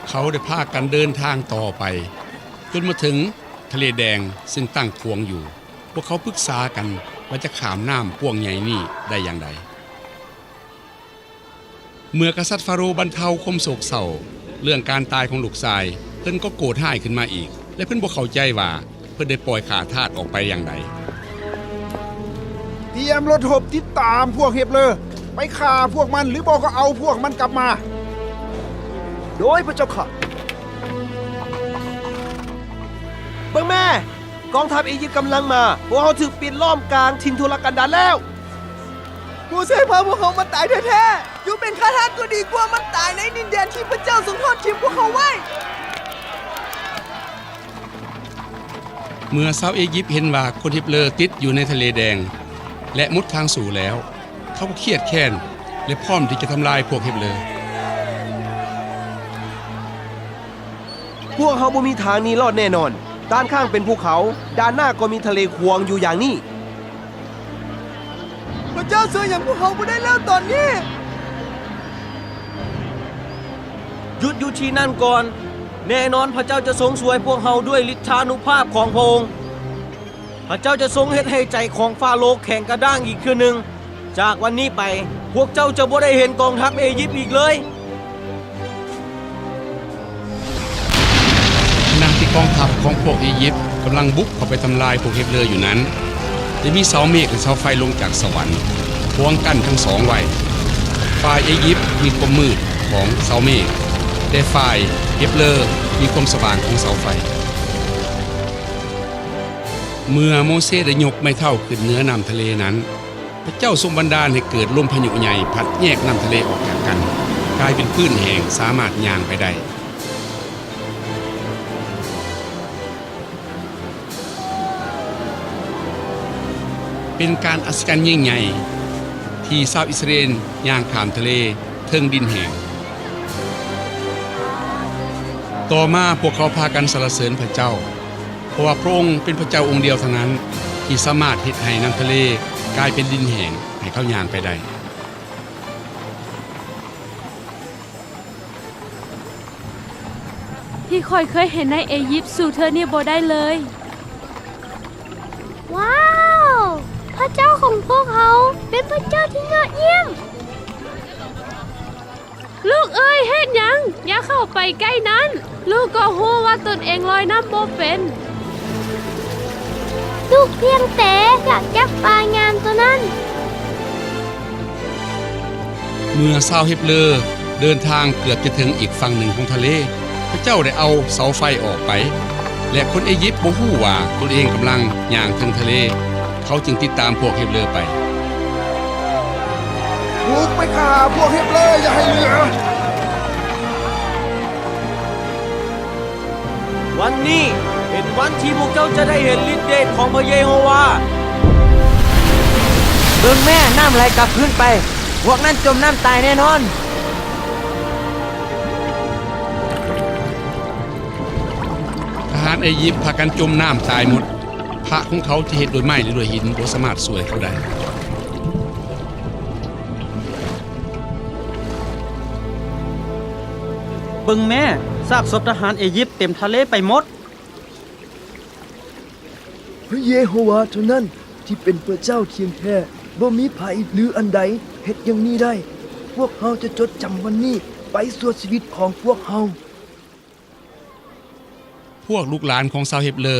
ເຂົາໄດ້ພາກັນເດີນທາງຕໍ່ໄປ ຈົນມາເຖິງທະເລແດງເຊິ່ງຕັ້ງຂວາງຢູ່. ພວກເຂົາປຶກສາກັນວ່າຈະຂ້າມນ້ຳກວ້າງໃຫຍ່ນີ້ໄດ້ຢ່າງໃດ. ເມື່ອກະສັດຟາໂຣບັນເທົາຄວາມໂສກເສົ້າເລື່ອງການຕາຍຂອງລູກຊາຍ, ເພິ່ນກໍໂກດຮ້າຍຂຶ້ນມາອີກ ແລະ ເພິ່ນບໍ່ເຂົ້າໃຈວ່າເພິ່ນໄດ້ປ່ອຍຂ້າທາດອອກໄປຢ່າງໃດ. ຕຽມລົດຮົບຕິດຕາມພວກເຮັບເລີ ໄປຂ້າພວກມັນ ຫຼືບໍ່ກໍເອົາພວກມັນກັບມາ. ໂດຍ ພະເຈົ້າຂ້າ. ເບິ່ງແມ້! ກອງທັບເອຢິບກຳລັງມາ. ພວກເຮົາຖືກປິດລ້ອມກາງຖິ່ນທຸລະກັນດານແລ້ວ. ໂມເຊພາພວກເຮົາມາຕາຍແທ້ໆ. ຢູ່ເປັນຂ້າທາດກໍດີກວ່າມາຕາຍໃນດິນແດນທີ່ພະເຈົ້າຊົງທອດຖິ້ມພວກເຮົາໄວ້. ເມື່ອຊາວເອຢິບເຫັນວ່າຄົນເຮັບເລີຕິດຢູ່ໃນທະເລແດງ ແລະ ໝົດທາງສູ້ແລ້ວ, ເຂົາກໍຄຽດແຄ້ນ ແລະ ພ້ອມທີ່ຈະທຳລາຍພວກເຮັບເລີ. ພວກເຮົາບໍ່ມີທາງໜີລອດແນ່ນອນ. ດ້ານຂ້າງເປັນພູເຂົາ, ດ້ານໜ້າກໍມີທະເລຂວາງຢູ່ຢ່າງນີ້. ພະເຈົ້າຊ່ວຍຫຍັງພວກເຮົາບໍ່ໄດ້ແລ້ວຕອນນີ້? ຢຸດຢູ່ທີ່ນັ້ນກ່ອນ. ແນ່ນອນພະເຈົ້າຈະຊົງຊ່ວຍພວກເຮົາດ້ວຍລິດທານຸພາບຂອງພະອົງ. ພະເຈົ້າຈະຊົງເຮັດໃຫ້ໃຈຂອງຟາໂຣແຂງກະດ້າງອີກເທື່ອໜຶ່ງ. ຈາກວັນນີ້ໄປ, ພວກເຈົ້າຈະບໍ່ໄດ້ເຫັນກອງທັບເອຢິບອີກເລີຍ. ຂະນະທີ່ກອງທັບຂອງພວກເອຢິບກຳລັງບຸກເຂົ້າໄປທຳລາຍພວກເຮັບເລີຢູ່ນັ້ນ, ໄດ້ມີເສົາເມກ ແລະ ເສົາໄຟລົງຈາກສະຫວັນ ຂວາງກັນທັງສອງໄວ້. ຝ່າຍເອຢິບມີຄວາມມືດຂອງເສົາເມກ, ແຕ່ຝ່າຍເຮັບເລີມີຄວາມສະຫວ່າງຂອງເສົາໄຟ. ເມື່ອໂມເຊໄດ້ຍົກໄມ້ເທົ້າຂຶ້ນເໜືອນ້ຳທະເລນັ້ນ, ພະເຈົ້າຊົງບັນດານໃຫ້ເກີດລົມພາຍຸໃຫຍ່ພັດແຍກນ້ຳທະເລອອກຈາກກັນ, ກາຍເປັນພື້ນແຫ້ງ, ສາມາດຍ່າງໄປໄດ້. ເປັນການອັດສະຈັນຍິ່ງໃຫຍ່ທີ່ຊາວອິດສະຣາເອນຍ່າງຂ້າມທະເລເທິງດິນແຫ້ງ. ຕໍ່ມາພວກເຂົາພາກັນສັນລະເສີນພະເຈົ້າ, ເພາະວ່າພະອົງເປັນພະເຈົ້າອົງດຽວເທົ່ານັ້ນ ທີ່ສາມາດເຮັດໃຫ້ນ້ຳທະເລກາຍເປັນດິນແຫ້ງໃຫ້ເຂົາຍ່າງໄປໄດ້. ທີ່ຂ້ອຍເຄີຍເຫັນໃນເອຢິບ ສູ້ເທື່ອນີ້ບໍ່ໄດ້ເລີຍ. ວ້າວ! ພະເຈົ້າຂອງພວກເຮົາເປັນພະເຈົ້າທີ່ຍອດຢ້ຽມ! ລູກເອີຍ, ເຮັດຫຍັງ? ຢ່າເຂົ້າໄປໃກ້ນັ້ນ. ລູກກໍຮູ້ວ່າຕົນເອງລອຍນ້ຳບໍ່ເປັນ. ລູກພຽງແຕ່ຢາກຈັບປາງາມໂຕນັ້ນ. ເມື່ອຊາວເຮັບເລີເດີນທາງເກືອບຈະເຖິງອີກຝັ່ງໜຶ່ງຂອງທະເລ, ພະເຈົ້າໄດ້ເອົາເສົາໄຟອອກໄປ, ແລະ ຄົນເອຢິບບໍ່ຮູ້ວ່າຕົນເອງກຳລັງຍ່າງເທິງທະເລ. ເຂົາຈຶ່ງຕິດຕາມພວກເຮັບເລີໄປ. ບຸກໄປຂ້າພວກເຮັບເລີຢ່າໃຫ້ເຫຼືອ. ວັນນີ້ເປັນວັນທີ່ພວກເຈົ້າຈະໄດ້ເຫັນລິດເດດຂອງພະເຢໂຮວາ. ເບິ່ງແມ້, ນ້ຳໄຫຼກັບຄືນໄປ. ພວກນັ້ນຈົມນ້ຳຕາຍແນ່ນອນ. ທະຫານເອຢິບພາກັນຈົມນ້ຳຕາຍໝົດ. ພະຂອງເຂົາທີ່ເຮັດດ້ວຍໄມ້ ແລະ ດ້ວຍຫີນບໍ່ສາມາດຊ່ວຍເຂົາໄດ້. ເບິ່ງແມ້, ຊາກສົບທະຫານເອຢິບເຕັມທະເລໄປໝົດ. ພະເຢໂຮວາເທົ່ານັ້ນທີ່ເປັນພະເຈົ້າທ່ຽງແທ້, ບໍ່ມີໃຜ ຫຼື ອັນໃດເຮັດຢ່າງນີ້ໄດ້. ພວກເຮົາຈະຈົດຈຳວັນນີ້ໄປຊົ່ວຊີວິດຂອງພວກເຮົາ. ພວກລູກຫຼານຂອງຊາວເຮັບເລີ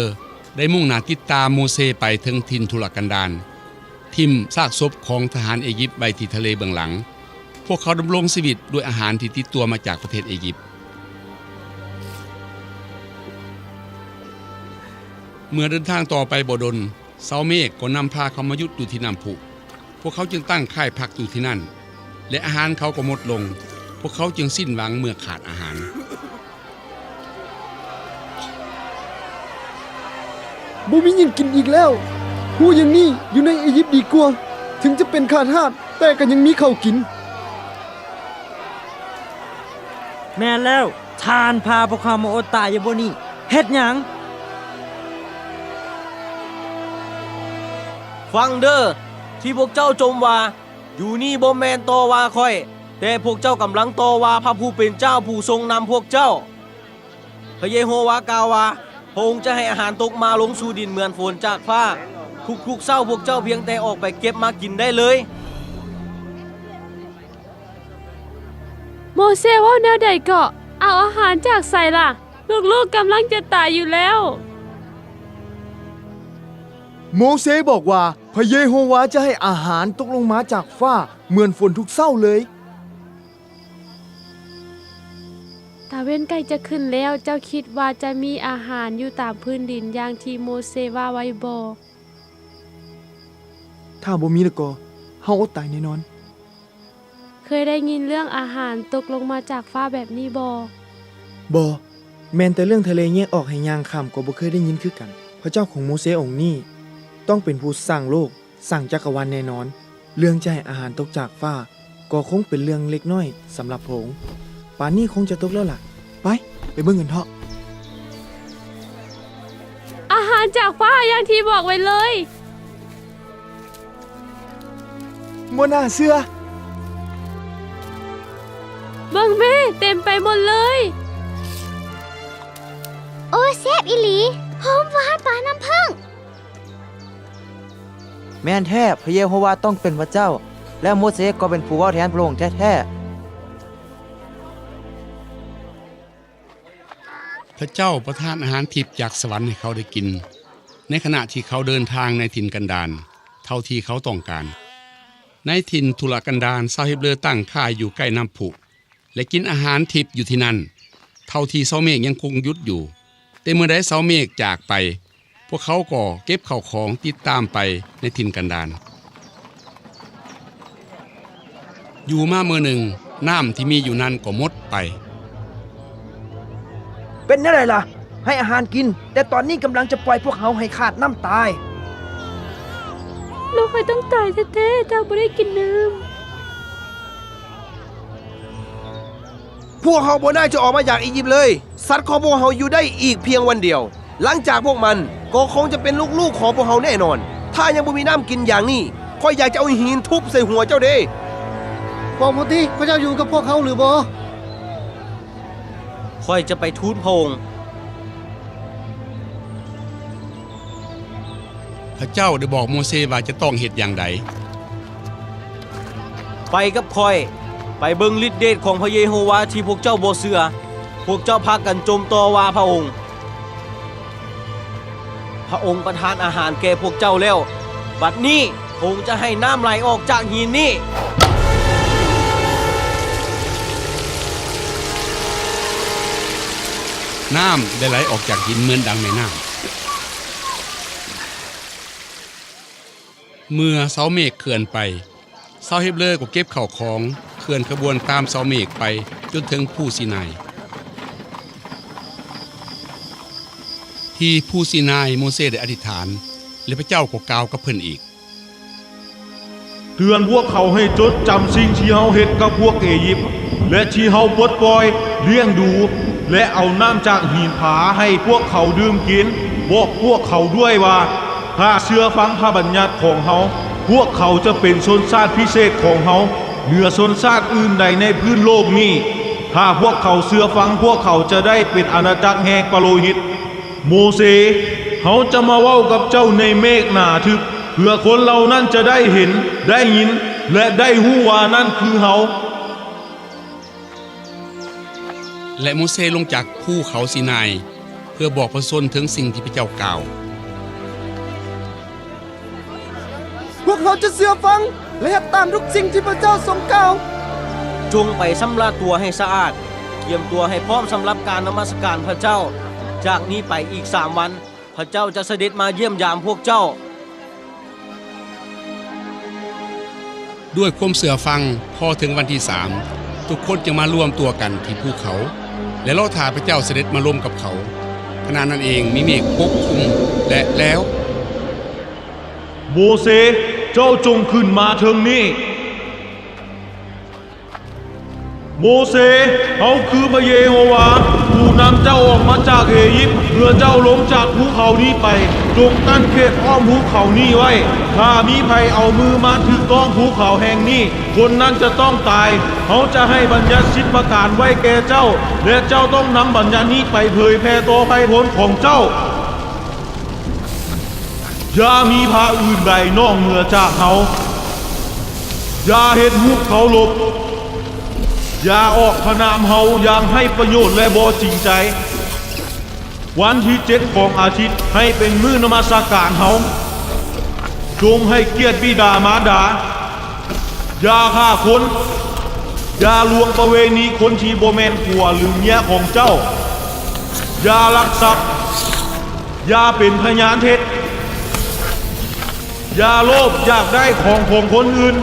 ໄດ້ມຸ່ງໜ້າຕິດຕາມໂມເຊໄປເຖິງຖິ່ນທຸລະກັນດານ, ຖິ້ມຊາກສົບຂອງທະຫານເອຢິບໄວ້ທີ່ທະເລເບື້ອງຫຼັງ. ພວກເຂົາດຳລົງຊີວິດດ້ວຍອາຫານທີ່ຕິດຕົວມາຈາກປະເທດເອຢິບ. ເມື່ອເດີນທາງຕໍ່ໄປບໍ່ດົນ, ເສົາເມກກໍນຳພາເຂົາມາຢຸດຢູ່ທີ່ນ້ຳພຸ. ພວກເຂົາຈຶ່ງຕັ້ງຄ້າຍພັກຢູ່ທີ່ນັ້ນ ແລະ ອາຫານເຂົາກໍໝົດລົງ. ພວກເຂົາຈຶ່ງສິ້ນຫວັງເມື່ອຂາດອາຫານ. ບໍ່ມີຫຍັງກິນອີກແລ້ວ. ຮູ້ຢ່າງນີ້, ຢູ່ໃນເອຢິບດີກວ່າ. ເຖິງຈະເປັນຂ້າທາດ, ແຕ່ກໍຍັງມີເຂົ້າກິນ. ແມ່ນແລ້ວ, ທ່ານພາພວກເຮົາມາອົດຕາຍຢູ່ບ່ອນນີ້ເຮັດຫຍັງ? ຟັງເດີ້, ທີ່ພວກເຈົ້າຈົ່ມວ່າ, ຢູ່ນີ້ບໍ່ແມ່ນຕໍ່ວ່າຂ້ອຍ, ແຕ່ພວກເຈົ້າກຳລັງຕໍ່ວ່າພະຜູ້ເປັນເຈົ້າຜູ້ຊົງນຳພວກເຈົ້າ. ພະເຢໂຮວາກ່າວວ່າ, ພະອົງຈະໃຫ້ອາຫານຕົກມາລົງສູ່ດິນເໝືອນຝົນຈາກຟ້າ. ທຸກໆເຊົ້າພວກເຈົ້າພຽງແຕ່ອອກໄປເກັບມາກິນໄດ້ເລີຍ. ໂມເຊເວົ້າແນວໃດເກາະ? ເອົາອາຫານຈາກໃສລະ? ລູກໆກຳລັງຈະຕາຍຢູ່ແລ້ວ. ໂມເຊບອກວ່າ ພະເຢໂຮວາຈະໃຫ້ອາຫານຕົກລົງມາຈາກຟ້າເໝືອນຝົນທຸກເຊົ້າເລີຍ. ຕາເວັນໃກ້ຈະຂຶ້ນແລ້ວ, ເຈົ້າຄິດວ່າຈະມີອາຫານຢູ່ຕາມພື້ນດິນຢ່າງທີ່ໂມເຊວ່າໄວ້ບໍ່? ຖ້າບໍ່ມີລະກໍ, ເຮົາອົດຕາຍແນ່ນອນ. ເຄີຍໄດ້ຍິນເລື່ອງອາຫານຕົກລົງມາຈາກຟ້າແບບນີ້ບໍ່? ບໍ່, ແມ່ນແຕ່ເລື່ອງທະເລແຍກອອກໃຫ້ຍ່າງຂ້າມກໍບໍ່ເຄີຍໄດ້ຍິນຄືກັນ. ພະເຈົ້າຂອງໂມເຊອົງນີ້ຕ້ອງເປັນຜູ້ສ້າງໂລກ, ສ້າງຈັກກະວານແນ່ນອນ. ເລື່ອງຈະໃຫ້ອາຫານຕົກຈາກຟ້າກໍຄົງເປັນເລື່ອງເລັກນ້ອຍສຳລັບພະອົງ. ປານນີ້ຄົງຈະຕົກແລ້ວລະ. ໄປ, ໄປເບິ່ງກັນເຖາະ. ອາຫານຈາກຟ້າຢ່າງທີ່ບອກໄວ້ເລີຍ. ບໍ່ໜ້າເຊື່ອ. ເບິ່ງແມ້, ເຕັມໄປໝົດເລີຍ. ໂອ້, ແຊບອີ່ຫຼີ. ຫອມຫວານປານນ້ຳເຜິ້ງ. ແມ່ນແທ້, ພະເຢໂຮວາຕ້ອງເປັນພະເຈົ້າ, ແລະ ໂມເຊກໍເປັນຜູ້ເວົ້າແທນພະອົງແທ້ໆ. ພະເຈົ້າປະທານອາຫານທິບຈາກສະຫວັນໃຫ້ເຂົາໄດ້ກິນ, ໃນຂະນະທີ່ເຂົາເດີນທາງໃນຖິ່ນກັນດານ, ເທົ່າທີ່ເຂົາຕ້ອງການ. ໃນຖິ່ນທຸລະກັນດານ, ຊາວເຮັບເລີຕັ້ງຄ້າຍຢູ່ໃກ້ນ້ຳພຸ ແລະ ກິນອາຫານທິບຢູ່ທີ່ນັ້ນ, ເທົ່າທີ່ເສົາເມກຍັງຄົງຢຸດຢູ່. ແຕ່ເມື່ອໃດເສົາເມກຈາກໄປ, ພວກເຂົາກໍເກັບເຂົ້າຂອງຕິດຕາມໄປໃນຖິ່ນກັນດານ. ຢູ່ມາມື້ໜຶ່ງ, ນ້ຳທີ່ມີຢູ່ນັ້ນກໍໝົດໄປ. ເປັນແນວໃດລະ? ໃຫ້ອາຫານກິນ, ແຕ່ຕອນນີ້ກຳລັງຈະປ່ອຍພວກເຮົາໃຫ້ຂາດນ້ຳຕາຍ. ລູກຂ້ອຍຕ້ອງຕາຍແທ້ໆ ຖ້າບໍ່ໄດ້ກິນນ້ຳ. ພວກເຮົາບໍ່ໜ້າຈະອອກມາຈາກອີຢິບເລີຍ. ສັດຂອງພວກເຮົາຢູ່ໄດ້ອີກພຽງວັນດຽວ. ຫຼັງຈາກພວກມັນກໍຄົງຈະເປັນລູກໆຂອງພວກເຮົາແນ່ນອນ. ຖ້າຍັງບໍ່ມີນ້ຳກິນຢ່າງນີ້, ຂ້ອຍຢາກຈະເອົາຫີນທຸບໃສ່ຫົວເຈົ້າເດ້. ບອກມາຕິ, ພະເຈົ້າຢູ່ກັບພວກເຮົາຫຼືບໍ່? ຂ້ອຍຈະໄປທູນພະອົງ. ພະເຈົ້າໄດ້ບອກໂມເຊວ່າຈະຕ້ອງເຮັດຢ່າງໃດ. ໄປກັບຂ້ອຍ, ໄປເບິ່ງລິດເດດຂອງພະເຢໂຮວາທີ່ພວກເຈົ້າບໍ່ເຊື່ອ. ພວກເຈົ້າພາກັນຈົ່ມຕໍ່ວ່າພະອົງ. ພະອົງປະທານອາຫານແກ່ພວກເຈົ້າແລ້ວ. ບັດນີ້ ພະອົງຈະໃຫ້ນ້ຳໄຫຼອອກຈາກຫີນນີ້. ນ້ຳໄດ້ໄຫຼອອກຈາກຫີນເໝືອນດັ່ງແມ່ນ້ຳ. ເມື່ອເສົາເມກເຄື່ອນໄປ, ຊາວເຮັບເລີກໍເກັບເຂົ້າຂອງ, ເຄື່ອນຂະບວນຕາມເສົາເມກໄປຈົນເຖິງພູຊີນາຍ. ທີ່ພູຊີນາຍ, ໂມເຊໄດ້ອະທິຖານ, ແລະ ພະເຈົ້າກໍກ່າວກັບເພິ່ນອີກ. ເຕືອນພວກເຂົາໃຫ້ຈົດຈຳສິ່ງທີ່ເຮົາເຮັດກັບພວກເອຢິບ ແລະ ທີ່ເຮົາປົດປ່ອຍ, ລ້ຽງດູ ແລະ ເອົານ້ຳຈາກຫີນຜາໃຫ້ພວກເຂົາດື່ມກິນ. ບອກພວກເຂົາດ້ວຍວ່າ, ຖ້າເຊື່ອຟັງພະບັນຍັດຂອງເຮົາ, ພວກເຂົາຈະເປັນຊົນຊາດພິເສດຂອງເຮົາ ເໜືອຊົນຊາດອື່ນໃດໃນພື້ນໂລກນີ້. ຖ້າພວກເຂົາເຊື່ອຟັງ, ພວກເຂົາຈະໄດ້ເປັນອານາຈັກແຫ່ງປະໂລຫິດ. ໂມເຊ, ເຮົາຈະມາເວົ້າກັບເຈົ້າໃນເມກໜາທຶກ, ເພື່ອຄົນເຫຼົ່ານັ້ນຈະໄດ້ເຫັນ, ໄດ້ຍິນ ແລະ ໄດ້ຮູ້ວ່ານັ້ນຄືເຮົາ. ແລະ ໂມເຊລົງຈາກພູເຂົາຊີນາຍ ເພື່ອບອກປະຊາຊົນເຖິງສິ່ງທີ່ພະເຈົ້າກ່າວ. ພວກເຮົາຈະເຊື່ອຟັງ ແລະ ເຮັດຕາມທຸກສິ່ງທີ່ພະເຈົ້າຊົງກ່າວ. ຈົ່ງໄປຊຳລະຕົວໃຫ້ສະອາດ, ກຽມຕົວໃຫ້ພ້ອມສຳລັບການນະມັດສະການພະເຈົ້າ. ຈາກນີ້ໄປອີກສາມວັນ, ພະເຈົ້າຈະສະເດັດມາຢ້ຽມຢາມພວກເຈົ້າ. ດ້ວຍຄວາມເຊື່ອຟັງ, ພໍເຖິງວັນທີສາມ, ທຸກຄົນຈຶ່ງມາລວມຕົວກັນທີ່ພູເຂົາ ແລະ ລໍຖ້າພະເຈົ້າສະເດັດມາລົມກັບເຂົາ. ຂະນະນັ້ນເອງ, ມີເມກປົກຄຸມ ແລະ ແລ້ວ. ໂມເຊ, ເຈົ້າຈົ່ງຂຶ້ນມາເທິງນີ້. ໂມເຊ, ເຮົາຄືພະເຢໂຮວາ, ຜູ້ນຳເຈົ້າອອກມາຈາກເອຢິບ. ເມື່ອເຈົ້າລົງຈາກພູເຂົານີ້ໄປ, ຈົ່ງກັ້ນເຂດອ້ອມພູເຂົານີ້ໄວ້. ຖ້າມີໃຜເອົາມືມາຖືກຕ້ອງພູເຂົາແຫ່ງນີ້, ຄົນນັ້ນຈະຕ້ອງຕາຍ. ເຮົາຈະໃຫ້ບັນຍັດສິບປະການໄວ້ແກ່ເຈົ້າ, ແລະ ເຈົ້າຕ້ອງນຳບັນຍັດນີ້ໄປເຜີຍແຜ່ຕໍ່ໄພຣອນຂອງເຈົ້າ. ຢ່າມີພະອື່ນໃດນອກເໜືອຈາກເຮົາ. ຢ່າເຮັດຮູບເຄົາລົບ. ຢ່າອອກພະນາມເຮົາຢ່າງໄຮ້ປະໂຫຍດ ແລະ ບໍ່ຈິງໃຈ. ວັນທີເຈັດຂອງອາທິດໃຫ້ເປັນມື້ນະມັດສະການເຮົາ. ຈົ່ງໃຫ້ກຽດບິດາມານດາ. ຢ່າຂ້າຄົນ. ຢ່າລ່ວງປະເວນີຄົນທີ່ບໍ່ແມ່ນຜົວ ຫຼື ເມຍຂອງເຈົ້າ. ຢ່າລັກຊັບ. ຢ່າເປັນພະຍານເທັດ. ຢ່າໂລບຢາກໄດ້ຂອງຂອງຄົນອື່ນ.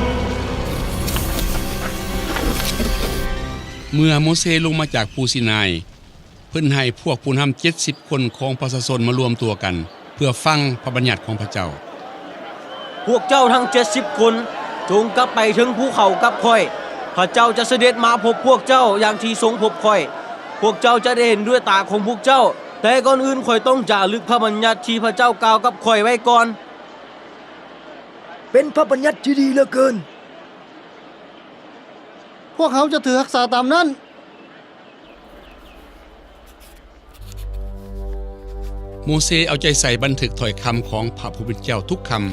ເມື່ອໂມເຊລົງມາຈາກພູຊີນາຍ, ເພິ່ນໃຫ້ພວກຜູ້ນຳເຈັດສິບຄົນຂອງປະຊາຊົນມາລວມຕົວກັນ ເພື່ອຟັງພະບັນຍັດຂອງພະເຈົ້າ. ພວກເຈົ້າທັງເຈັດສິບຄົນ, ຈົ່ງກັບໄປເທິງພູເຂົາກັບຂ້ອຍ. ພະເຈົ້າຈະສະເດັດມາພົບພວກເຈົ້າຢ່າງທີ່ຊົງພົບຂ້ອຍ. ພວກເຈົ້າຈະໄດ້ເຫັນດ້ວຍຕາຂອງພວກເຈົ້າ. ແຕ່ກ່ອນອື່ນ, ຂ້ອຍຕ້ອງຈາລຶກພະບັນຍັດທີ່ພະເຈົ້າກ່າວກັບຂ້ອຍໄວ້ກ່ອນ. ເປັນພະບັນຍັດທີ່ດີເຫຼືອເກີນ. ພວກເຮົາຈະຖືຮັກສາຕາມນັ້ນ. ໂມເຊເອົາໃຈໃສ່ບັນທຶກຖ້ອຍຄຳຂອງພະຜູ້ເປັນເຈົ້າທຸກຄຳ,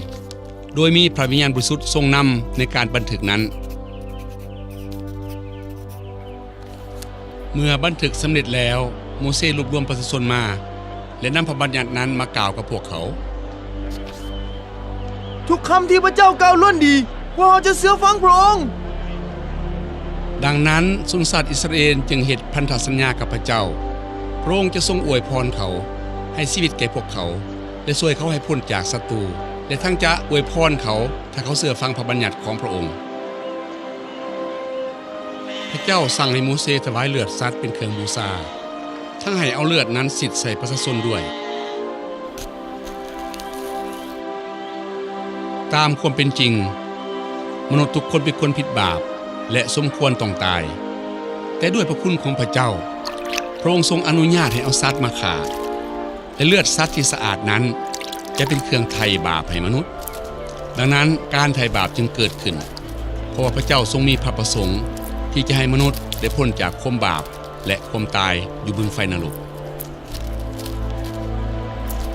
ໂດຍມີພະວິນຍານບໍລິສຸດຊົງນຳໃນການບັນທຶກນັ້ນ. ເມື່ອບັນທຶກສຳເລັດແລ້ວ, ໂມເຊລວບລວມປະຊາຊົນມາ ແລະ ນຳພະບັນຍັດນັ້ນມາກ່າວກັບພວກເຂົາ. ທຸກຄຳທີ່ພະເຈົ້າກ່າວລ້ວນດີ, ພວກເຮົາຈະເຊື່ອຟັງພະອົງ. ດັ່ງນັ້ນ, ຊົນຊາດອິດສະຣາເອນຈຶ່ງເຮັດພັນທະສັນຍາກັບພະເຈົ້າ. ພະອົງຈະຊົງອວຍພອນເຂົາ, ໃຫ້ຊີວິດແກ່ພວກເຂົາ ແລະ ຊ່ວຍເຂົາໃຫ້ພົ້ນຈາກສັດຕູ, ແລະ ທັງຈະອວຍພອນເຂົາ ຖ້າເຂົາເຊື່ອຟັງພະບັນຍັດຂອງພະອົງ. ພະເຈົ້າສັ່ງໃຫ້ໂມເຊຖວາຍເລືອດສັດເປັນເຄື່ອງບູຊາ, ທັງໃຫ້ເອົາເລືອດນັ້ນສີດໃສ່ປະຊາຊົນດ້ວຍ. ຕາມຄວາມເປັນຈິງ, ມະນຸດທຸກຄົນເປັນຄົນຜິດບາບ ແລະ ສົມຄວນຕ້ອງຕາຍ. ແຕ່ດ້ວຍພະຄຸນຂອງພະເຈົ້າ, ພະອົງຊົງອະນຸຍາດໃຫ້ເອົາສັດມາຂ້າ. ແລະ ເລືອດສັດທີ່ສະອາດນັ້ນຈະເປັນເຄື່ອງໄຖ່ບາບໃຫ້ມະນຸດ. ດັ່ງນັ້ນ, ການໄຖ່ບາບຈຶ່ງເກີດຂຶ້ນ, ເພາະວ່າພະເຈົ້າຊົງມີພະປະສົງທີ່ຈະໃຫ້ມະນຸດໄດ້ພົ້ນຈາກຄວາມບາບ ແລະ ຄວາມຕາຍຢູ່ບຶງໄຟນະລົກ.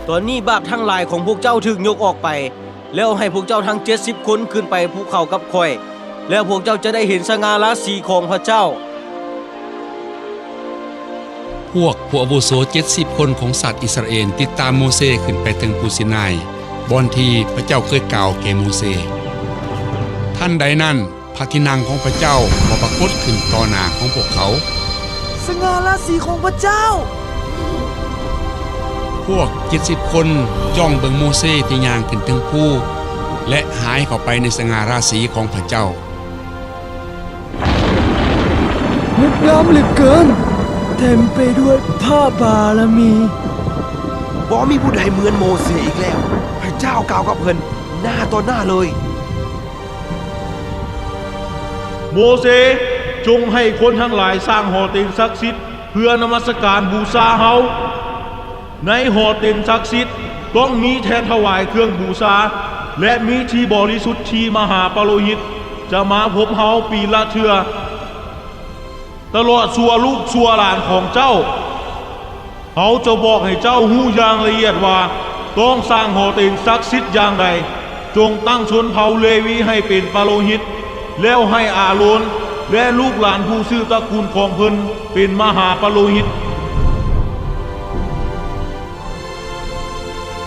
ຕອນນີ້ບາບທັງຫຼາຍຂອງພວກເຈົ້າຖືກຍົກອອກໄປ, ແລ້ວໃຫ້ພວກເຈົ້າທັງເຈັດສິບຄົນຂຶ້ນໄປພູເຂົາກັບຂ້ອຍ, ແລ້ວພວກເຈົ້າຈະໄດ້ເຫັນສະຫງ່າລາສີຂອງພະເຈົ້າ. ພວກຜູ້ອາວຸໂສເຈັດສິບຄົນຂອງຊາດອິດສະຣາເອນຕິດຕາມໂມເຊຂຶ້ນໄປເທິງພູຊີນາຍ, ບ່ອນທີ່ພະເຈົ້າເຄີຍກ່າວແກ່ໂມເຊ. ທັນໃດນັ້ນ, ພະທີ່ນັ່ງຂອງພະເຈົ້າກໍປາກົດຂຶ້ນຕໍ່ໜ້າຂອງພວກເຂົາ. ສະຫງ່າລາສີຂອງພະເຈົ້າ! ພວກເຈັດສິບຄົນຈ້ອງເບິ່ງໂມເຊທີ່ຍ່າງຂຶ້ນເທິງພູ ແລະ ຫາຍເຂົ້າໄປໃນສະຫງ່າລາສີຂອງພະເຈົ້າ. ງົດງາມເຫຼືອເກີນ, ເຕັມໄປດ້ວຍພະບາລະມີ. ບໍ່ມີຜູ້ໃດເໝືອນໂມເຊອີກແລ້ວ. ພະເຈົ້າກ່າວກັບເພິ່ນໜ້າຕໍ່ໜ້າເລີຍ. ໂມເຊ, ຈົ່ງໃຫ້ຄົນທັງຫຼາຍສ້າງຫໍເຕັນສັກສິດເພື່ອນະມັດສະການບູຊາເຮົາ. ໃນຫໍເຕັນສັກສິດຕ້ອງມີແທ່ນຖວາຍເຄື່ອງບູຊາ ແລະ ມີທີ່ບໍລິສຸດທີ່ມະຫາປະໂລຫິດຈະມາພົບເຮົາປີລະເທື່ອ ຕະຫຼອດຊົ່ວລູກຊົ່ວຫຼານຂອງເຈົ້າ. ເຮົາຈະບອກໃຫ້ເຈົ້າຮູ້ຢ່າງລະອຽດວ່າຕ້ອງສ້າງຫໍເຕັນສັກສິດຢ່າງໃດ. ຈົ່ງຕັ້ງຊົນເຜົ່າເລວີໃຫ້ເປັນປະໂລຫິດ, ແລ້ວໃຫ້ອາໂລນ ແລະ ລູກຫຼານຜູ້ສືບຕະກູນຂອງເພິ່ນເປັນມະຫາປະໂລຫິດ.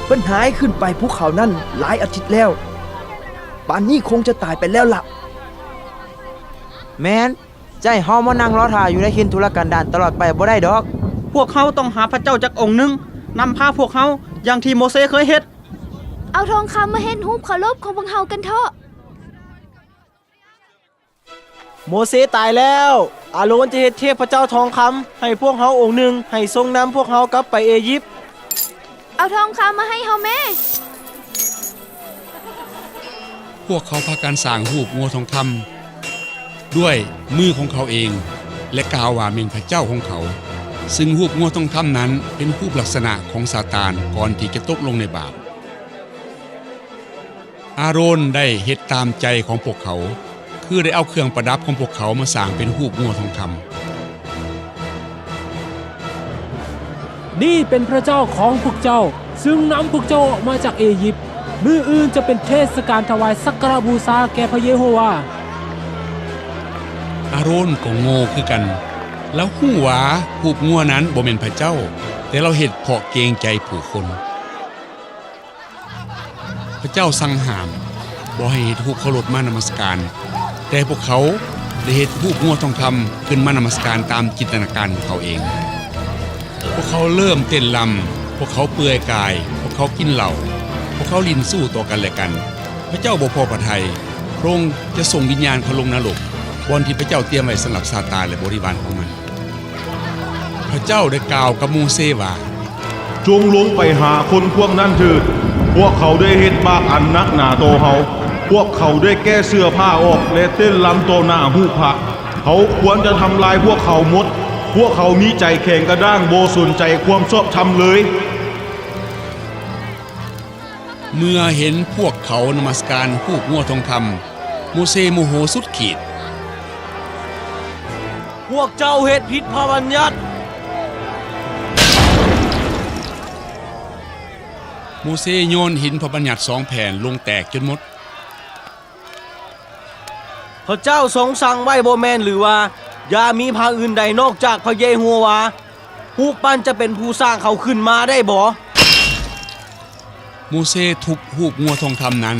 ເພິ່ນຫາຍຂຶ້ນໄປພູເຂົານັ້ນຫຼາຍອາທິດແລ້ວ. ປານນີ້ຄົງຈະຕາຍໄປແລ້ວລະ. ແມ່ນ. ຈະໃຫ້ເຮົາມານັ່ງລໍຖ້າຢູ່ໃນຖິ່ນທຸລະກັນດານຕະຫຼອດໄປບໍ່ໄດ້ດອກ. ພວກເຮົາຕ້ອງຫາພະເຈົ້າຈັກອົງໜຶ່ງນຳພາພວກເຮົາ, ຢ່າງທີ່ໂມເຊເຄີຍເຮັດ. ເອົາທອງຄຳມາເຮັດຮູບເຄົາລົບຂອງພວກເຮົາກັນເຖາະ. ໂມເຊຕາຍແລ້ວ. ອາໂລນຈະເຮັດເທບພະເຈົ້າທອງຄຳໃຫ້ພວກເຮົາອົງໜຶ່ງ, ໃຫ້ຊົງນຳພວກເຮົາກັບໄປເອຢິບ. ເອົາທອງຄຳມາໃຫ້ເຮົາແມ້. ພວກເຂົາພາກັນສ້າງຮູບງົວທອງຄຳດ້ວຍມືຂອງເຂົາເອງ ແລະ ກ່າວວ່າແມ່ນພະເຈົ້າຂອງເຂົາ. ຊຶ່ງຮູບງົວທອງຄຳນັ້ນເປັນຮູບລັກສະນະຂອງຊາຕານກ່ອນທີ່ຈະຕົກລົງໃນບາບ. ອາໂຣນໄດ້ເຮັດຕາມໃຈຂອງພວກເຂົາ, ຄືໄດ້ເອົາເຄື່ອງປະດັບຂອງພວກເຂົາມາສ້າງເປັນຮູບງົວທອງຄຳ. ນີ້ເປັນພະເຈົ້າຂອງພວກເຈົ້າ, ຊຶ່ງນຳພວກເຈົ້າອອກມາຈາກເອຢິບ. ມື້ອື່ນຈະເປັນເທດສະການຖວາຍສັກກາລະບູຊາແກ່ພະເຢໂຮວາ. ອາໂຣນກໍໂງ່ຄືກັນ. ລາວຮູ້ວ່າຮູບງົວນັ້ນບໍ່ແມ່ນພະເຈົ້າ, ແຕ່ລາວເຮັດເພາະເກງໃຈຜູ້ຄົນ. ພະເຈົ້າສັ່ງຫ້າມບໍ່ໃຫ້ເຮັດຮູບເຄົາລົບມານະມັດສະການ, ແຕ່ພວກເຂົາໄດ້ເຮັດຮູບງົວທອງຄຳຂຶ້ນມານະມັດສະການຕາມຈິນຕະນາການຂອງເຂົາເອງ. ພວກເຂົາເລີ່ມເຕັ້ນລຳ, ພວກເຂົາເປື່ອຍກາຍ, ພວກເຂົາກິນເຫຼົ້າ, ພວກເຂົາຫຼິ້ນຊູ້ຕໍ່ກັນແລະກັນ. ພະເຈົ້າບໍ່ພໍພະໄທ, ພະອົງຈະສົ່ງວິນຍານເຂົາລົງນະລົກ, ບ່ອນທີ່ພະເຈົ້າຕຽມໄວ້ສຳລັບຊາຕານ ແລະ ບໍລິວານຂອງມັນ. ພະເຈົ້າໄດ້ກ່າວກັບໂມເຊວ່າ, ຈົ່ງລົງໄປຫາຄົນພວກນັ້ນເຖີດ. ພວກເຂົາໄດ້ເຮັດບາບອັນໜັກໜາຕໍ່ເຮົາ. ພວກເຂົາໄດ້ແກ້ເສື້ອຜ້າອອກ ແລະ ເຕັ້ນລຳຕໍ່ໜ້າຮູບພະ. ເຮົາຄວນຈະທຳລາຍພວກເຂົາໝົດ. ພວກເຂົາມີໃຈແຂງກະດ້າງ, ບໍ່ສົນໃຈຄວາມຊອບທຳເລີຍ. ເມື່ອເຫັນພວກເຂົານະມັດສະການຮູບງົວທອງຄຳ, ໂມເຊໂມໂຫສຸດຂີດ. ພວກເຈົ້າເຮັດຜິດພະບັນຍັດ. ໂມເຊໂຍນຫີນພະບັນຍັດສອງແຜ່ນລົງແຕກຈົນໝົດ. ພະເຈົ້າຊົງສັ່ງໄວ້ບໍ່ແມ່ນຫຼືວ່າ ຢ່າມີພະອື່ນໃດນອກຈາກພະເຢໂຮວາ? ຮູບປັ້ນຈະເປັນຜູ້ສ້າງເຂົາຂຶ້ນມາໄດ້ບໍ? ໂມເຊທຸບຮູບງົວທອງຄຳນັ້ນ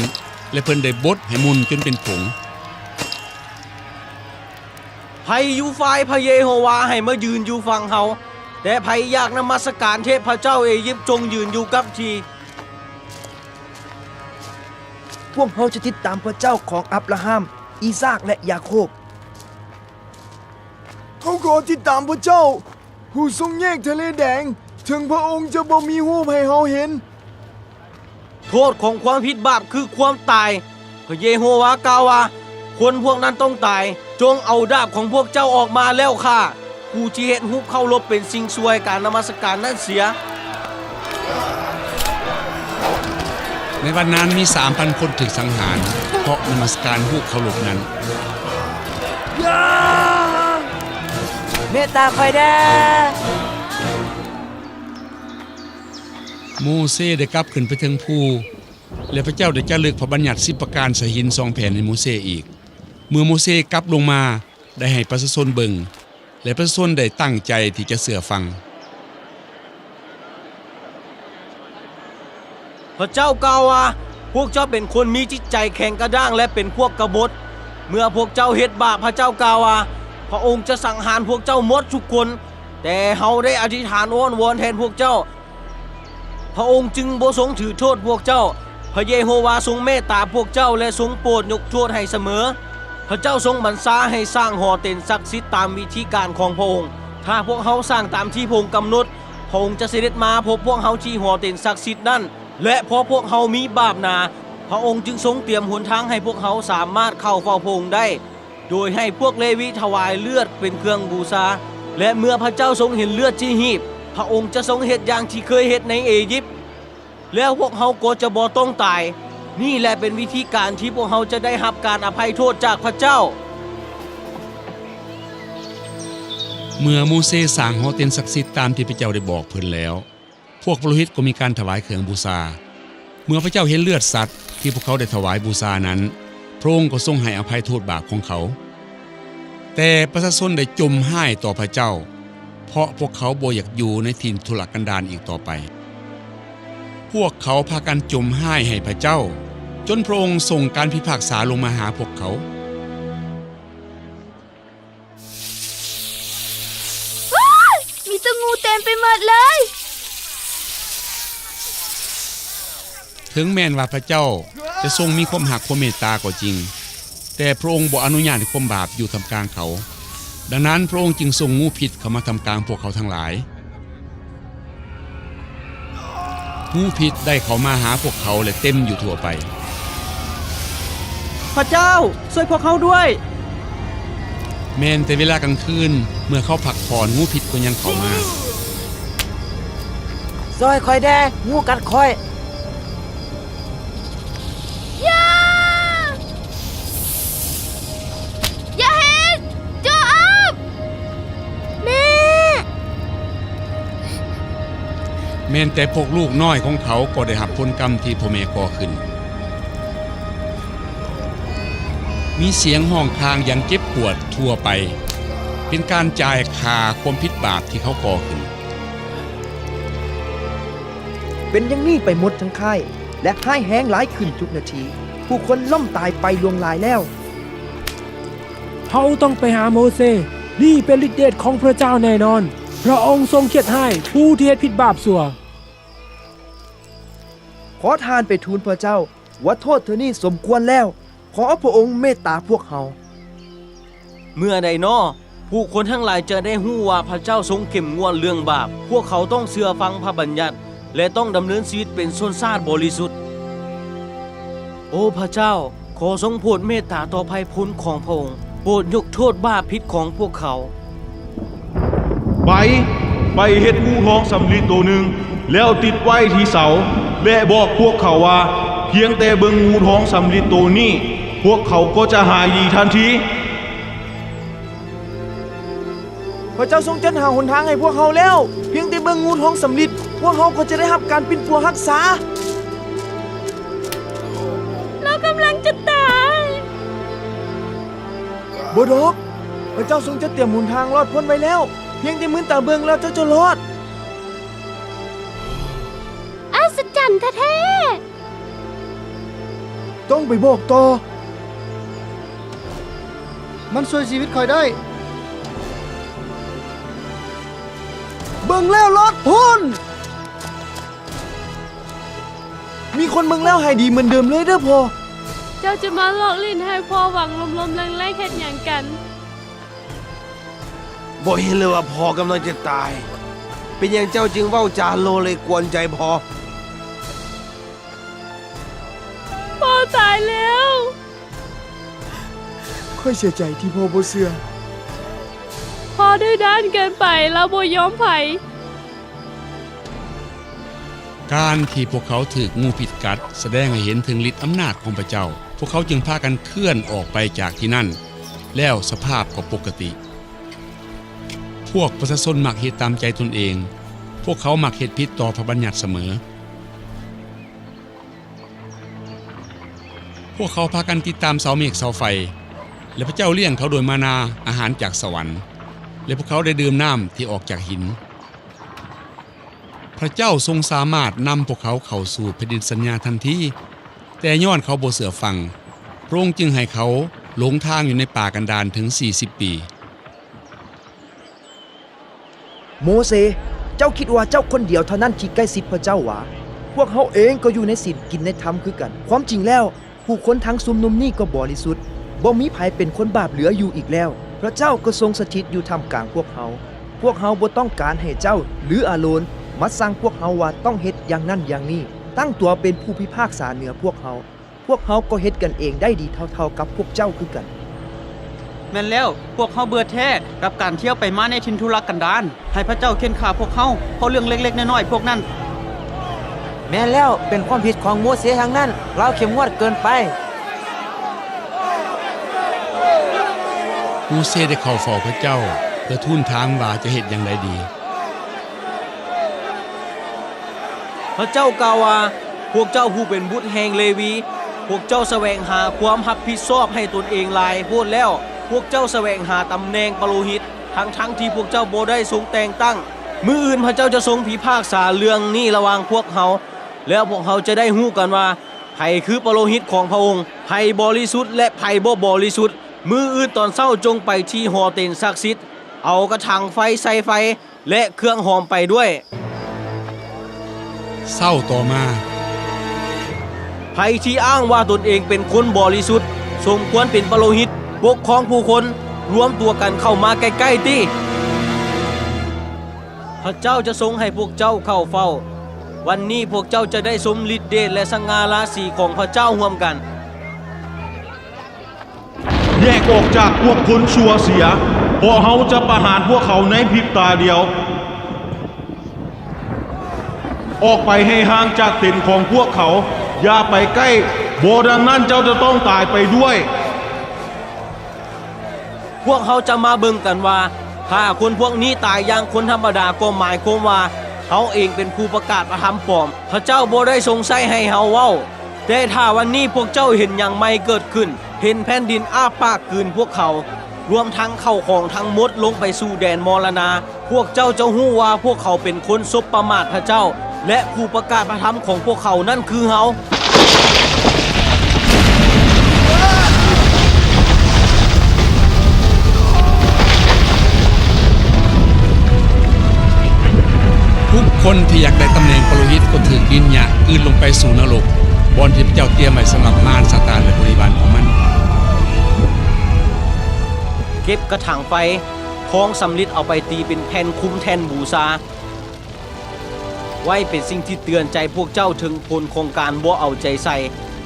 ແລະ ເພິ່ນໄດ້ບົດໃຫ້ໝຸ່ນຈົນເປັນຜົງ. ໃຜຢູ່ຝ່າຍພະເຢໂຮວາໃຫ້ມາຢືນຢູ່ຝັ່ງເຮົາ, ແຕ່ໃຜຢາກນະມັດສະການເທບພະເຈົ້າເອຢິບ ຈົ່ງຢືນຢູ່ກັບທີ່. ພວກເຮົາຈະຕິດຕາມພະເຈົ້າຂອງອັບລາຮາມ, ອີຊາກ ແລະ ຢາໂຄບ. ເຮົາຂໍຕິດຕາມພະເຈົ້າ, ຜູ້ຊົງແຍກທະເລແດງ, ເຖິງພະອົງຈະບໍ່ມີຮູບໃຫ້ເຮົາເຫັນ. ໂທດຂອງຄວາມຜິດບາບຄືຄວາມຕາຍ. ພະເຢໂຮວາກ່າວວ່າ, ຄົນພວກນັ້ນຕ້ອງຕາຍ. ຈົ່ງເອົາດາບຂອງພວກເຈົ້າອອກມາແລ້ວຂ້າ. ຜູ້ທີ່ເຮັດຮູບເຄົາລົບເປັນສິ່ງຊົ່ວໃຫ້ການນະມັດສະການນັ້ນເສຍ. ໃນວັນນັ້ນມີສາມພັນຄົນຖືກສັງຫານ ເພາະນະມັດສະການຮູບເຄົາລົບນັ້ນ. ເມດຕາຂ້ອຍແດ່. ໂມເຊໄດ້ກັບຂຶ້ນໄປເທິງພູ, ແລະ ພະເຈົ້າໄດ້ຈາລຶກພະບັນຍັດສິບປະການໃສ່ຫີນສອງແຜ່ນໃຫ້ໂມເຊອີກ. ເມື່ອໂມເຊກັບລົງມາ, ໄດ້ໃຫ້ປະຊາຊົນເບິ່ງ ແລະ ປະຊາຊົນໄດ້ຕັ້ງໃຈທີ່ຈະເຊື່ອຟັງ. ພະເຈົ້າກ່າວວ່າ, ພວກເຈົ້າເປັນຄົນມີຈິດໃຈແຂງກະດ້າງ ແລະ ເປັນພວກກະບົດ. ເມື່ອພວກເຈົ້າເຮັດບາບ, ພະເຈົ້າກ່າວວ່າ, ພະອົງຈະສັງຫານພວກເຈົ້າໝົດທຸກຄົນ. ແຕ່ເຮົາໄດ້ອະທິຖານອ້ອນວອນແທນພວກເຈົ້າ. ພະອົງຈຶ່ງບໍ່ຊົງຖືໂທດພວກເຈົ້າ. ພະເຢໂຮວາຊົງເມດຕາພວກເຈົ້າ ແລະ ຊົງໂປດຍົກໂທດໃຫ້ສະເໝີ. ພະເຈົ້າຊົງບັນຊາໃຫ້ສ້າງຫໍເຕັນສັກສິດຕາມວິທີການຂອງພະອົງ. ຖ້າພວກເຮົາສ້າງຕາມທີ່ພະອົງກຳນົດ, ພະອົງຈະສະເດັດມາພົບພວກເຮົາທີ່ຫໍເຕັນສັກສິດນັ້ນ. ແລະ ເພາະພວກເຮົາມີບາບໜາ, ພະອົງຈຶ່ງຊົງຕຽມຫົນທາງໃຫ້ພວກເຮົາສາມາດເຂົ້າເຝົ້າພະອົງໄດ້. ໂດຍໃຫ້ພວກເລວີຖວາຍເລືອດເປັນເຄື່ອງບູຊາ. ແລະ ເມື່ອພະເຈົ້າຊົງເຫັນເລືອດທີ່ຮີບ, ພະອົງຈະຊົງເຮັດຢ່າງທີ່ເຄີຍເຮັດໃນເອຢິບ, ແລ້ວພວກເຮົາກໍຈະບໍ່ຕ້ອງຕາຍ. ນີ້ແຫຼະເປັນວິທີການທີ່ພວກເຮົາຈະໄດ້ຮັບການອະໄພໂທດຈາກພະເຈົ້າ. ເມື່ອໂມເຊສ້າງຫໍເຕັນສັກສິດຕາມທີ່ພະເຈົ້າໄດ້ບອກເພິ່ນແລ້ວ, ພວກປະໂລຫິດກໍມີການຖວາຍເຄື່ອງບູຊາ. ເມື່ອພະເຈົ້າເຫັນເລືອດສັດທີ່ພວກເຂົາໄດ້ຖວາຍບູຊານັ້ນ, ພະອົງກໍຊົງໃຫ້ອະໄພໂທດບາບຂອງເຂົາ. ແຕ່ປະຊາຊົນໄດ້ຈົ່ມຮ້າຍຕໍ່ພະເຈົ້າ, ເພາະພວກເຂົາບໍ່ຢາກຢູ່ໃນຖິ່ນທຸລະກັນດານອີກຕໍ່ໄປ. ພວກເຂົາພາກັນຈົ່ມຮ້າຍໃຫ້ພະເຈົ້າ, ຈົນພະອົງສົ່ງການພິພາກສາລົງມາຫາພວກເຂົາ. ວ້າຍ! ມີແຕ່ງູເຕັມໄປໝົດເລີຍ! ເຖິງແມ່ນວ່າພະເຈົ້າຈະຊົງມີຄວາມຮັກຄວາມເມດຕາກໍຈິງ, ແຕ່ພະອົງບໍ່ອະນຸຍາດໃຫ້ຄວາມບາບຢູ່ທ່າມກາງເຂົາ. ດັ່ງນັ້ນ, ພະອົງຈຶ່ງສົ່ງງູພິດເຂົ້າມາທ່າມກາງພວກເຂົາທັງຫຼາຍ. ງູພິດໄດ້ເຂົ້າມາຫາພວກເຂົາ ແລະ ເຕັມຢູ່ທົ່ວໄປ. ພະເຈົ້າ, ຊ່ວຍພວກເຮົາດ້ວຍ! ແມ່ນແຕ່ເວລາກາງຄືນ, ເມື່ອເຂົາພັກຜ່ອນ, ງູພິດກໍຍັງເຂົ້າມາ. ຊ່ອຍຂ້ອຍແດ່, ງູກັດຂ້ອຍ. ຢ່າ! ຢ່າເຮັດ! ໂຈອາບ! ແມ່! ແມ່ນແຕ່ພວກລູກນ້ອຍຂອງເຂົາກໍໄດ້ຮັບຜົນກຳທີ່ພໍ່ແມ່ກໍ່ຂຶ້ນ. ມີສຽງຮ້ອງຄາງຢ່າງເຈັບປວດທົ່ວໄປ, ເປັນການຈ່າຍຄ່າຄວາມຜິດບາບທີ່ເຂົາກໍ່ຂຶ້ນ. ເປັນຢ່າງນີ້ໄປໝົດທັງຄ້າຍ ແລະ ຮ້າຍແຮງຫຼາຍຂຶ້ນທຸກນາທີ. ຜູ້ຄົນລົ້ມຕາຍໄປຫຼວງຫຼາຍແລ້ວ. ເຮົາຕ້ອງໄປຫາໂມເຊ. ນີ້ເປັນລິດເດດຂອງພະເຈົ້າແນ່ນອນ. ພະອົງຊົງຄຽດຮ້າຍຜູ້ທີ່ເຮັດຜິດບາບຊົ່ວ. ຂໍທ່ານໄປທູນພະເຈົ້າວ່າໂທດເທື່ອນີ້ສົມຄວນແລ້ວ. ຂໍພະອົງເມດຕາພວກເຮົາ. ເມື່ອໃດນໍ ຜູ້ຄົນທັງຫຼາຍຈະໄດ້ຮູ້ວ່າພະເຈົ້າຊົງເຂັ້ມງວດເລື່ອງບາບ? ພວກເຂົາຕ້ອງເຊື່ອຟັງພະບັນຍັດ ແລະ ຕ້ອງດຳເນີນຊີວິດເປັນຊົນຊາດບໍລິສຸດ. ໂອພະເຈົ້າ, ຂໍຊົງໂຜດເມດຕາຕໍ່ໄພພວກຄົນຂອງພະອົງ, ໂປດຍົກໂທດບາບຜິດຂອງພວກເຂົາ. ໄປ, ໄປເຮັດງູທອງສຳລິດໂຕໜຶ່ງ ແລ້ວຕິດໄວ້ທີ່ເສົາ ແລະ ບອກພວກເຂົາວ່າ, ພຽງແຕ່ເບິ່ງງູທອງສຳລິດໂຕນີ້, ພວກເຂົາກໍຈະຫາຍດີທັນທີ. ພະເຈົ້າຊົງຈັດຫາຫົນທາງໃຫ້ພວກເຮົາແລ້ວ. ພຽງແຕ່ເບິ່ງງູທອງສຳລິດ, ພວກເຮົາກໍຈະໄດ້ຮັບການປິ່ນປົວຮັກສາ. ລາວກຳລັງຈະຕາຍ. ບໍ່ດອກ. ພະເຈົ້າຊົງຈັດຕຽມຫົນທາງລອດພົ້ນໄວ້ແລ້ວ. ພຽງແຕ່ມືນຕາເບິ່ງແລ້ວເຈົ້າຈະລອດ. ອັດສະຈັນແທ້ໆ. ຕ້ອງໄປບອກຕໍ່. ມັນຊ່ວຍຊີວິດຂ້ອຍໄດ້. ເບິ່ງແລ້ວລອດພົ້ນ. ມີຄົນເບິ່ງແລ້ວຫາຍດີເໝືອນເດີມເລີຍເດີພໍ່. ເຈົ້າຈະມາລອກຫຼິ້ນໃຫ້ພໍ່ຫວັງລົມໆແລງໆເຮັດຫຍັງກັນ? ບໍ່ເຫັນເລີຍວ່າພໍ່ກຳລັງຈະຕາຍ? ເປັນຫຍັງເຈົ້າຈຶ່ງເວົ້າຈາໂລເລກວນໃຈພໍ່? ພໍ່ຕາຍແລ້ວ. ຂ້ອຍເສຍໃຈທີ່ພໍ່ບໍ່ເຊື່ອ. ພໍ່ດື້ດ້ານເກີນໄປ, ລາວບໍ່ຍອມໃຜ. ການທີ່ພວກເຂົາຖືກງູພິດກັດ ສະແດງໃຫ້ເຫັນເຖິງລິດອຳນາດຂອງພະເຈົ້າ. ພວກເຂົາຈຶ່ງພາກັນເຄື່ອນອອກໄປຈາກທີ່ນັ້ນ, ແລ້ວສະພາບກໍປົກກະຕິ. ພວກປະຊາຊົນມັກເຮັດຕາມໃຈຕົນເອງ. ພວກເຂົາມັກເຮັດຜິດຕໍ່ພະບັນຍັດສະເໝີ. ພວກເຂົາພາກັນຕິດຕາມເສົາເມກເສົາໄຟ, ແລະ ພະເຈົ້າລ້ຽງເຂົາດ້ວຍມານາ, ອາຫານຈາກສະຫວັນ, ແລະ ພວກເຂົາໄດ້ດື່ມນ້ຳທີ່ອອກຈາກຫີນ. ພະເຈົ້າຊົງສາມາດນຳພວກເຂົາເຂົ້າສູ່ແຜ່ນດິນສັນຍາທັນທີ, ແຕ່ຍ້ອນເຂົາບໍ່ເຊື່ອຟັງ, ພະອົງຈຶ່ງໃຫ້ເຂົາຫຼົງທາງຢູ່ໃນປ່າກັນດານເຖິງສີ່ສິບປີ. ໂມເຊ, ເຈົ້າຄິດວ່າເຈົ້າຄົນດຽວເທົ່ານັ້ນທີ່ໃກ້ຊິດພະເຈົ້າຫວາ? ພວກເຮົາເອງກໍຢູ່ໃນສິນກິນໃນທຳຄືກັນ. ຄວາມຈິງແລ້ວ, ຜູ້ຄົນທັງຊຸມນຸມນີ້ກໍບໍລິສຸດ, ບໍ່ມີໃຜເປັນຄົນບາບເຫຼືອຢູ່ອີກແລ້ວ. ພະເຈົ້າກໍຊົງສະຖິດຢູ່ທ່າມກາງພວກເຮົາ. ພວກເຮົາບໍ່ຕ້ອງການໃຫ້ເຈົ້າ ຫຼື ອາໂລນ ມາສັ່ງພວກເຮົາວ່າຕ້ອງເຮັດຢ່າງນັ້ນຢ່າງນີ້, ຕັ້ງຕົວເປັນຜູ້ພິພາກສາເໜືອພວກເຮົາ. ພວກເຮົາກໍເຮັດກັນເອງໄດ້ດີເທົ່າໆກັບພວກເຈົ້າຄືກັນ. ແມ່ນແລ້ວ, ພວກເຮົາເບື່ອແທ້ກັບການທ່ຽວໄປມາໃນຖິ່ນທຸລະກັນດານ. ໃຫ້ພະເຈົ້າເຄັ່ງຂ້າພວກເຮົາເພາະເລື່ອງເລັກໆນ້ອຍໆພວກນັ້ນ. ແມ່ນແລ້ວ, ເປັນຄວາມຜິດຂອງໂມເຊທັງນັ້ນ, ລາວເຂັ້ມງວດເກີນໄປ. ໂມເຊໄດ້ເຂົ້າເຝົ້າພະເຈົ້າ ເພື່ອທູນຖາມວ່າຈະເຮັດຢ່າງໃດດີ. ພະເຈົ້າກ່າວວ່າ, ພວກເຈົ້າຜູ້ເປັນບຸດແຫ່ງເລວີ, ພວກເຈົ້າສະແຫວງຫາຄວາມຮັບຜິດຊອບໃຫ້ຕົນເອງຫຼາຍໂພດແລ້ວ. ພວກເຈົ້າສະແຫວງຫາຕຳແໜ່ງປະໂລຫິດ, ທັງໆທີ່ພວກເຈົ້າບໍ່ໄດ້ຊົງແຕ່ງຕັ້ງ. ມື້ອື່ນພະເຈົ້າຈະຊົງພິພາກສາເລື່ອງນີ້ລະຫວ່າງພວກເຮົາ, ແລ້ວພວກເຮົາຈະໄດ້ຮູ້ກັນວ່າ ໃຜຄືປະໂລຫິດຂອງພະອົງ, ໃຜບໍລິສຸດ ແລະ ໃຜບໍ່ບໍລິສຸດ. ມື້ອື່ນຕອນເຊົ້າຈົ່ງໄປທີ່ຫໍເຕັນສັກສິດ, ເອົາກະຖັງໄຟໃສ່ໄຟ ແລະ ເຄື່ອງຫອມໄປດ້ວຍ. ເຊົ້າຕໍ່ມາ, ໃຜທີ່ອ້າງວ່າຕົນເອງເປັນຄົນບໍລິສຸດ, ສົມຄວນເປັນປະໂລຫິດ, ປົກຄອງຜູ້ຄົນ, ລວມຕົວກັນເຂົ້າມາໃກ້ໆຕິ. ພະເຈົ້າຈະຊົງໃຫ້ພວກເຈົ້າເຂົ້າເຝົ້າ. ວັນນີ້ພວກເຈົ້າຈະໄດ້ຊົມລິດເດດ ແລະ ສະຫງ່າລາສີຂອງພະເຈົ້າຮ່ວມກັນ. ແຍກອອກຈາກພວກຄົນຊົ່ວເສຍ, ເພາະເຮົາຈະປະຫານພວກເຂົາໃນພິບຕາດຽວ. ອອກໄປໃຫ້ຫ່າງຈາກເຕັນຂອງພວກເຂົາ, ຢ່າໄປໃກ້, ບໍ່ດັ່ງນັ້ນເຈົ້າຈະຕ້ອງຕາຍໄປດ້ວຍ. ພວກເຮົາຈະມາເບິ່ງກັນວ່າ ຖ້າຄົນພວກນີ້ຕາຍຢ່າງຄົນທຳມະດາ ກໍໝາຍຄວາມວ່າເຮົາເອງເປັນຜູ້ປະກາດພະທຳປອມ, ພະເຈົ້າບໍ່ໄດ້ຊົງໃຊ້ໃຫ້ເຮົາເວົ້າ. ແຕ່ຖ້າວັນນີ້ພວກເຈົ້າເຫັນຫຍັງໃໝ່ເກີດຂຶ້ນ, ເຫັນແຜ່ນດິນອ້າປາກກືນພວກເຂົາ, ລວມທັງເຂົ້າຂອງທັງໝົດລົງໄປສູ່ແດນມໍລະນາ, ພວກເຈົ້າຈະຮູ້ວ່າພວກເຂົາເປັນຄົນສົບປະມາດພະເຈົ້າ ແລະ ຜູ້ປະກາດພະທຳຂອງພວກເຂົານັ້ນຄືເຮົາ. ທຸກຄົນທີ່ຢາກໄດ້ຕຳແໜ່ງປະໂລຫິດກໍຖືກດິນຫຍ້າກືນລົງໄປສູ່ນະລົກ, ບ່ອນທີ່ພະເຈົ້າຕຽມໄວ້ສຳລັບມານຊາຕານ ແລະ ບໍລິວານຂອງມັນ. ເກັບກະຖາງໄຟ, ທອງສຳລິດເອົາໄປຕີເປັນແຜ່ນຄຸມແທ່ນບູຊາ ໄວ້ເປັນສິ່ງທີ່ເຕືອນໃຈພວກເຈົ້າເຖິງຜົນຂອງການບໍ່ເອົາໃຈໃສ່,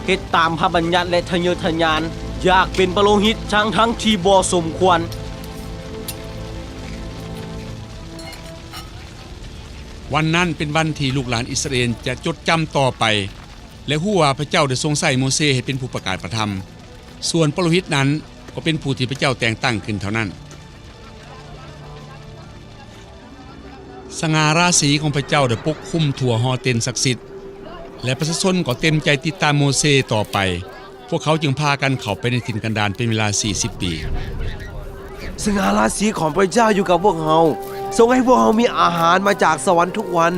ເຮັດຕາມພະບັນຍັດ ແລະ ທະເຍີທະຍານ ຢາກເປັນປະໂລຫິດ ທັງໆທີ່ບໍ່ສົມຄວນ. ວັນນັ້ນເປັນວັນທີ່ລູກຫຼານອິດສະຣາເອນຈະຈົດຈຳຕໍ່ໄປ ແລະ ຮູ້ວ່າພະເຈົ້າໄດ້ຊົງໃຊ້ໂມເຊໃຫ້ເປັນຜູ້ປະກາດພະທຳ, ສ່ວນປະໂລຫິດນັ້ນກໍເປັນຜູ້ທີ່ພະເຈົ້າແຕ່ງຕັ້ງຂຶ້ນເທົ່ານັ້ນ. ສະຫງ່າລາສີຂອງພະເຈົ້າໄດ້ປົກຄຸມທົ່ວຫໍເຕັນສັກສິດ ແລະ ປະຊາຊົນກໍເຕັມໃຈຕິດຕາມໂມເຊຕໍ່ໄປ. ພວກເຂົາຈຶ່ງພາກັນເຂົ້າໄປໃນຖິ່ນກັນດານເປັນເວລາສີ່ສິບປີ. ສະຫງ່າລາສີຂອງພະເຈົ້າຢູ່ກັບພວກເຮົາ, ຊົງໃຫ້ພວກເຮົາມີອາຫານມາຈາກສະຫວັນທຸກວັນ.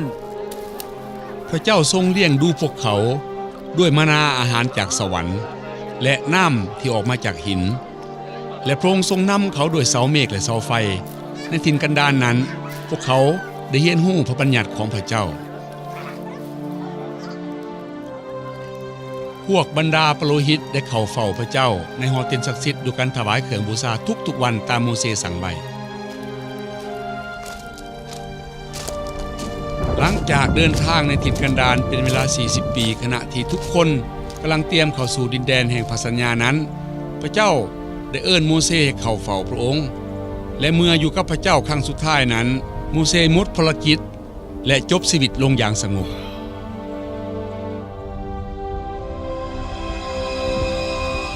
ພະເຈົ້າຊົງລ້ຽງດູພວກເຂົາດ້ວຍມານາອາຫານຈາກສະຫວັນ ແລະ ນ້ຳທີ່ອອກມາຈາກຫີນ, ແລະ ພະອົງຊົງນຳເຂົາດ້ວຍເສົາເມກ ແລະ ເສົາໄຟ. ໃນຖິ່ນກັນດານນັ້ນ, ພວກເຂົາໄດ້ຮຽນຮູ້ພະບັນຍັດຂອງພະເຈົ້າ. ພວກບັນດາປະໂລຫິດໄດ້ເຂົ້າເຝົ້າພະເຈົ້າໃນຫໍເຕັນສັກສິດດ້ວຍການຖວາຍເຄື່ອງບູຊາທຸກໆວັນຕາມໂມເຊສັ່ງໄວ້. ຫຼັງຈາກເດີນທາງໃນຖິ່ນກັນດານເປັນເວລາສີ່ສິບປີ, ຂະນະທີ່ທຸກຄົນກຳລັງຕຽມເຂົ້າສູ່ດິນແດນແຫ່ງພະສັນຍານັ້ນ, ພະເຈົ້າໄດ້ເອີ້ນໂມເຊໃຫ້ເຂົ້າເຝົ້າພະອົງ, ແລະ ເມື່ອຢູ່ກັບພະເຈົ້າຄັ້ງສຸດທ້າຍນັ້ນ, ໂມເຊໝົດພາລະກິດ ແລະ ຈົບຊີວິດລົງຢ່າງສະຫງົບ.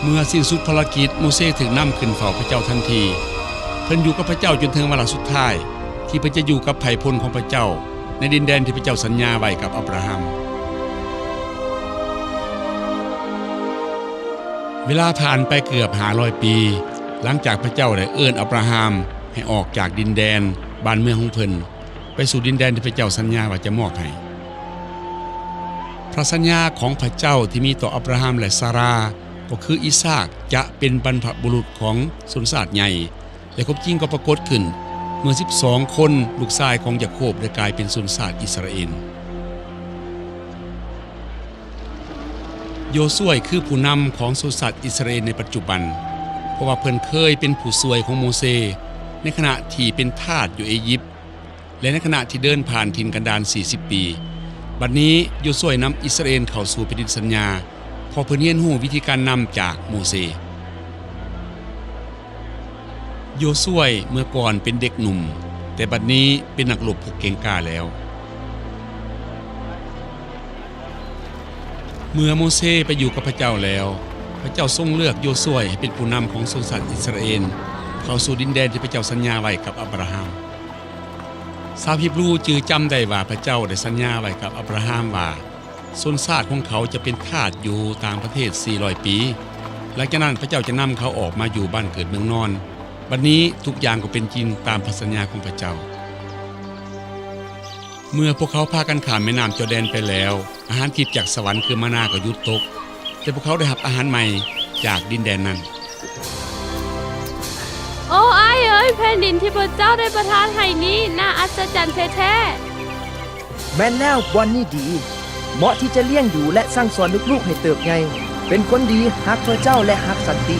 ເມື່ອສິ້ນສຸດພາລະກິດ, ໂມເຊຖືກນຳຂຶ້ນເຝົ້າພະເຈົ້າທັນທີ. ເພິ່ນຢູ່ກັບພະເຈົ້າຈົນເຖິງວາລະສຸດທ້າຍ ທີ່ເພິ່ນຈະຢູ່ກັບໄພພົນຂອງພະເຈົ້າ ໃນດິນແດນທີ່ພະເຈົ້າສັນຍາໄວ້ກັບອັບຣາຮາມ. ເວລາຜ່ານໄປເກືອບຫ້າຮ້ອຍປີ ຫຼັງຈາກພະເຈົ້າໄດ້ເອີ້ນອັບຣາຮາມໃຫ້ອອກຈາກດິນແດນບ້ານເມືອງຂອງເພິ່ນ ໄປສູ່ດິນແດນທີ່ພະເຈົ້າສັນຍາວ່າຈະມອບໃຫ້. ພະສັນຍາຂອງພະເຈົ້າທີ່ມີຕໍ່ອັບຣາຮາມ ແລະ ຊາຣາ ກໍຄືອີສາກ ຈະເປັນບັນພະບຸລຸດຂອງຊົນຊາດໃຫຍ່ ແລະ ຄວາມຈິງກໍປາກົດຂຶ້ນເມື່ອສິບສອງຄົນລູກຊາຍຂອງຢາໂຄບໄດ້ກາຍເປັນຊົນຊາດອິດສະຣາເອນ. ໂຢຊວຍຄືຜູ້ນຳຂອງຊົນຊາດອິດສະຣາເອນໃນປັດຈຸບັນ, ເພາະວ່າເພິ່ນເຄີຍເປັນຜູ້ຊ່ວຍຂອງໂມເຊ ໃນຂະນະທີ່ເປັນທາດຢູ່ເອຢິບ ແລະ ໃນຂະນະທີ່ເດີນຜ່ານຖິ່ນກັນດານສີ່ສິບປີ. ບັດນີ້ໂຢຊວຍນຳອິດສະຣາເອນເຂົ້າສູ່ແຜ່ນດິນສັນຍາ, ເພາະເພິ່ນຮຽນຮູ້ວິທີການນຳຈາກໂມເຊ. ໂຢຊວຍເມື່ອກ່ອນເປັນເດັກໜຸ່ມ, ແຕ່ບັດນີ້ເປັນນັກລົບຜູ້ເກັ່ງກ້າແລ້ວ. ເມື່ອໂມເຊໄປຢູ່ກັບພະເຈົ້າແລ້ວ, ພະເຈົ້າຊົງເລືອກໂຢຊວຍໃຫ້ເປັນຜູ້ນຳຂອງຊົນຊາດອິດສະຣາເອນ ເຂົ້າສູ່ດິນແດນທີ່ພະເຈົ້າສັນຍາໄວ້ກັບອັບຣາຮາມ. ຊາວຮີບຣູຈື່ຈຳໄດ້ວ່າພະເຈົ້າໄດ້ສັນຍາໄວ້ກັບອັບຣາຮາມວ່າ, ຊົນຊາດຂອງເຂົາຈະເປັນທາດຢູ່ຕ່າງປະເທດສີ່ຮ້ອຍປີ. ຫຼັງຈາກນັ້ນພະເຈົ້າຈະນຳເຂົາອອກມາຢູ່ບ້ານເກີດເມືອງນອນ. ບັດນີ້ທຸກຢ່າງກໍເປັນຈິງຕາມພະສັນຍາຂອງພະເຈົ້າ. ເມື່ອພວກເຂົາພາກັນຂ້າມແມ່ນ້ຳຈໍແດນໄປແລ້ວ, ອາຫານທິບຈາກສະຫວັນຄືມານາກໍຢຸດຕົກ, ແຕ່ພວກເຂົາໄດ້ຮັບອາຫານໃໝ່ຈາກດິນແດນນັ້ນ. ໂອ້ ອ້າຍເອີຍ, ແຜ່ນດິນທີ່ພະເຈົ້າໄດ້ປະທານໃຫ້ນີ້ໜ້າອັດສະຈັນແທ້ໆ. ແມ່ນແລ້ວ, ບ່ອນນີ້ດີ, ເໝາະທີ່ຈະລ້ຽງດູ ແລະ ສັ່ງສອນລູກໆໃຫ້ເຕີບໃຫຍ່, ເປັນຄົນດີ, ຮັກພະເຈົ້າ ແລະ ຮັກສັນຕິ.